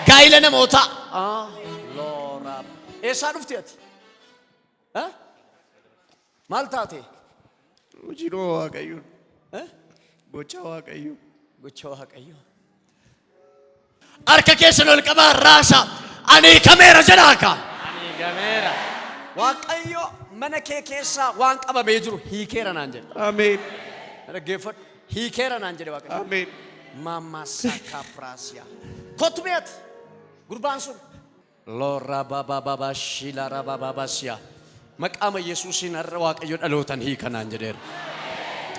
Gaa'ila namootaa. Ah, Loora. Eessaa dhufte ati? Eh? Maal taate? Hojii Waaqayyoon. Eh? Gocha Waaqayyoo. Gocha Waaqayyoo. Harka keessan ol qabaa raasaa. Ani hiikameera jedhaa kaa. Ani hiikameera. Waaqayyo mana kee keessaa waan qabamee jiru hiikeera naan jedhe. Ameen. Dhaggeeffadhu. Hiikeera naan jedhe Waaqayyo. Ameen. Mama saka prasia. Kottu mee ati. Gurbaan sun. Loora baba baba shila raba baba siya. Maqaama Yesuusiin har'a Waaqayyo dhalootan hiika naan jedheera.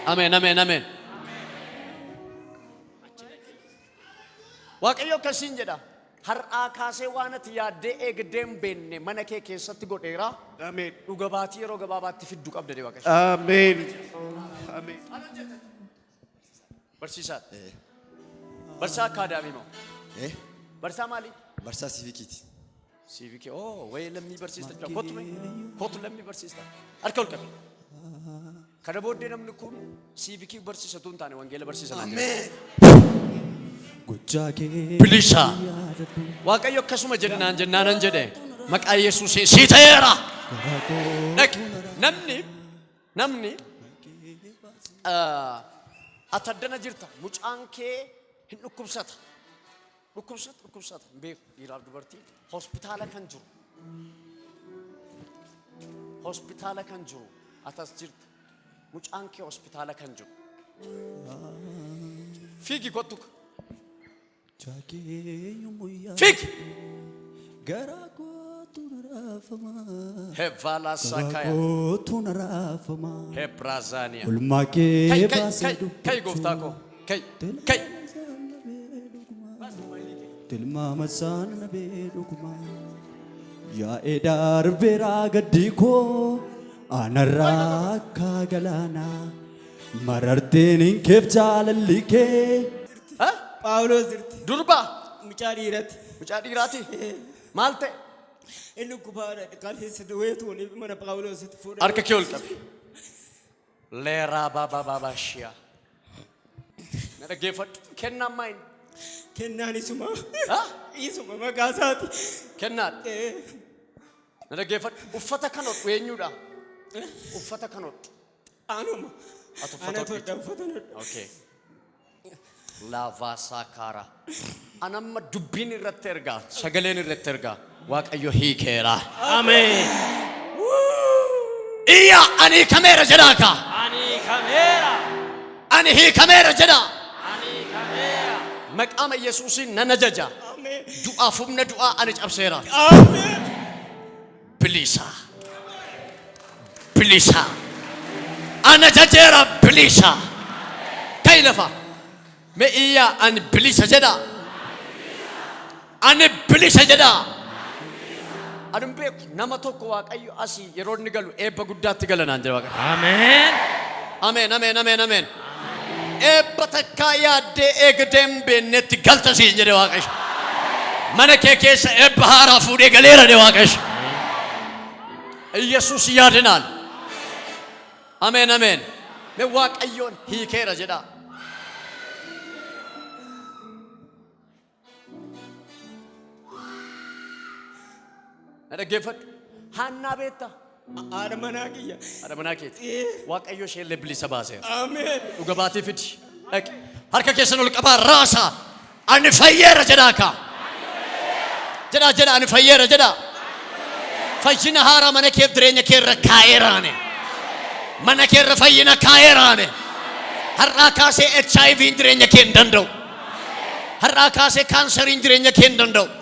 Ameen ameen ameen. Waaqayyo akkasiin jedha. Har'aa kaasee waan ati yaaddee eegdee hin beekne mana kee keessatti godheera. Ameen. Dhuga baatii yeroo gabaabaatti fiddu qabda jedhe Waaqayyo. Ameen. Ameen. Barsiisaa. Barsiisaa akaadaamii moo? Eh? Barsiisaa maalii? Barsiisaa siivikiiti. Siivikii. Oo, wayii lammii barsiista jira. Kottu mee. Kottu lammii barsiista. Harka ol qabi. Kana booddee namni kun siivikii barsiisatu hin taane wangeela barsiisa naan jedhe. Gochaa kee Bilisa. Waaqayyo akkasuma jennaan jennaanan jedhe. Maqaa Yesuusiin sii ta'eera. Dhaqi. Namni namni ati addana jirta mucaan kee hin dhukkubsata. Dhukkubsata dhukkubsata hin beeku dhiiraaf dubartii hospitaala kan jiru. Hospitaala kan jiru atas jirta. Mucaan kee hospitaala kan jiru. Fiigi kottu. Gochaa kee yommuu yaadadhu. Fiigi. Garaa kootu na raafama. Hevala Garaa sakaya. kootu na raafama. Hebrazania. Olmaa kee Kai kai baasee kai kai gooftaa koo. Kai kai. Tilmaama isaan na beekuma. Yaa'ee darbeeraa gaddi koo anarraa akka galaanaa. Mararteen hin keef jaalalli kee. Ha? Phaawulos jirti. Durba Mucaa dhiiratti. mucaa dhiiraati. Maal ta'e? Inni kufaadha. Kaleessa du'eetu mana Phaawulositti fuudhee. Harka kee ol qabi. Leeraa baba baba shiyaa. Na dhaggeeffadhu. Kennaan maal? Kennaan isuma. Ha? Isuma maqaa isaati. Kennaadha. Na dhaggeeffadhu. Uffata kan hodhu eenyudha? Uffata kan hodhu. Anuma. Ati uffata Anatu hodhita. hodha uffata hodha. Okay. Laavaasaa Anamma dubbiin irratti ergaa, sagaleen irratti ergaa. Waaqayyo hiikeera. Ameen. Iyya ani hiikameera jedhaa kaa. Ani hiikameera. Ani hiikameera jedhaa. Ani hiikameera. Maqaama Yesuusiin nan ajaja. Ameen. Du'aaf humna du'aa ani cabseera. Ameen. Bilisa. Bilisa. Ana ajajeera bilisa. Ka'i lafa. Mee iyyaa ani bilisa jedhaa. Ani bilisa jedhaa. Ani hin beeku nama tokko Waaqayyo asii yeroo inni galu eebba guddaatti gala naan jedha Waaqayyo. Ameen. Ameen ameen ameen ameen. Eebba takkaa yaaddee eegdee hin beeknetti galta siin jedhe Waaqayyo. Mana kee keessa eebba haaraa fuudhee galeera jedhe Waaqayyo. Iyyasuus yaadinaan. Ameen ameen. Mee Waaqayyoon hiikeera jedhaa. Na dhaggeeffadhu. Haannaa beektaa? Haadha manaa kiyya. Haadha manaa keeti. Waaqayyo ishee illee bilisa baaseera. Ameen. Dhuga baatii fidi. Dhaqi. Harka keessan ol qabaa raasaa. Ani fayyeera jedhaa kaa. Jedhaa jedhaa ani fayyeera jedhaa. Fayyina haaraa mana keef jireenya kee irra kaa'eeraane. Mana kee irra fayyina kaa'eeraane. Har'aa kaasee HIV'n jireenya kee hin danda'u. Har'aa kaasee kaanseriin jireenya kee hin danda'u.